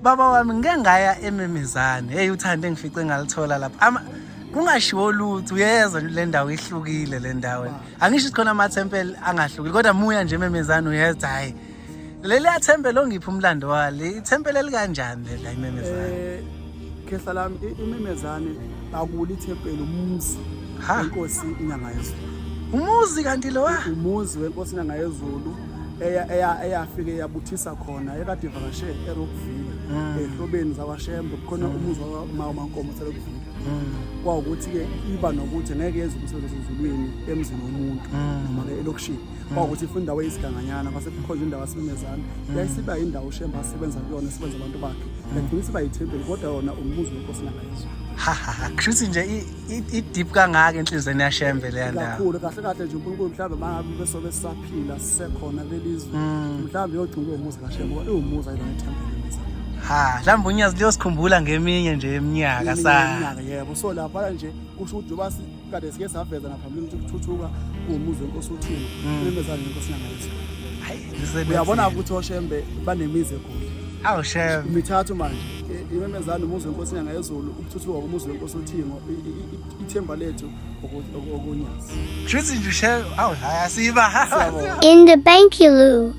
Baba wami ngike ngaya eMemezane. Hey uthando engifice ngalithola lapha. Ama kungashiwo lutho uyezwa le ndawo ihlukile le ndawo. Angisho ukuthi khona amathempeli angahlukile kodwa muya nje eMemezane uyezwa hayi. Leli thempeli ongiphi umlando wali, ithempeli elikanjani leli la iMemezane? Eh khehla lami iMemezane akuli ithempeli umuzi wenkosi inyanga yezulu. Umuzi kanti lo? Umuzi wenkosi inyanga yezulu eya eya eyafike yabuthisa khona ekade ivakashe eRockville mm. ehlobeni zakwaShembe kukhona mm. umuzi wamaNkomo seRockville mm. kwawukuthi-ke iba nokuthi ngeke yenze umsebenzi wasezulwini emzini womuntu noma-ke elokishini kwawukuthi ifuna indawo eyisiganganyana kwase kukhonjwa indawo yasememezane yayisiba indawo uShembe asebenza kuyona esebenza abantu bakhe yagcina isiba yithempeli kodwa yona umuzi wenkosi inyanga yezulu. Ha ha ha kusho ukuthi nje i-deep kangaka enhlizweni yaShembe leya ndawo. Kakhulu kahle kahle nje uNkulunkulu mhlawumbe mangabe besobe sisaphila sisekhona kulelizwe mm. mhlawumbe yogcina kube umuzi kaShembe ngoba iwumuzi ayilona ithempeli. Ha mhlawumbe unyazi liyosikhumbula ngeminye nje eminyaka sa. Iminyaka yebo so lapha nje kusho ukuthi njengoba kade sike saveza ngaphambilini ukuthi ukuthuthuka kuwumuzi wenkosi uThingo mm. imemezane nenkosi inyanga yezulu. Hayi uyabona ukuthi oShembe banemizi eGoli. Awu Shembe. Mithathu manje imemezane umuzi wenkosi inyanga yezulu ukuthuthuka komuzi wenkosi uThingo ithemba lethu okunyazi. Kushuthi nje Shembe awu hayi asiba. In the Bankilu.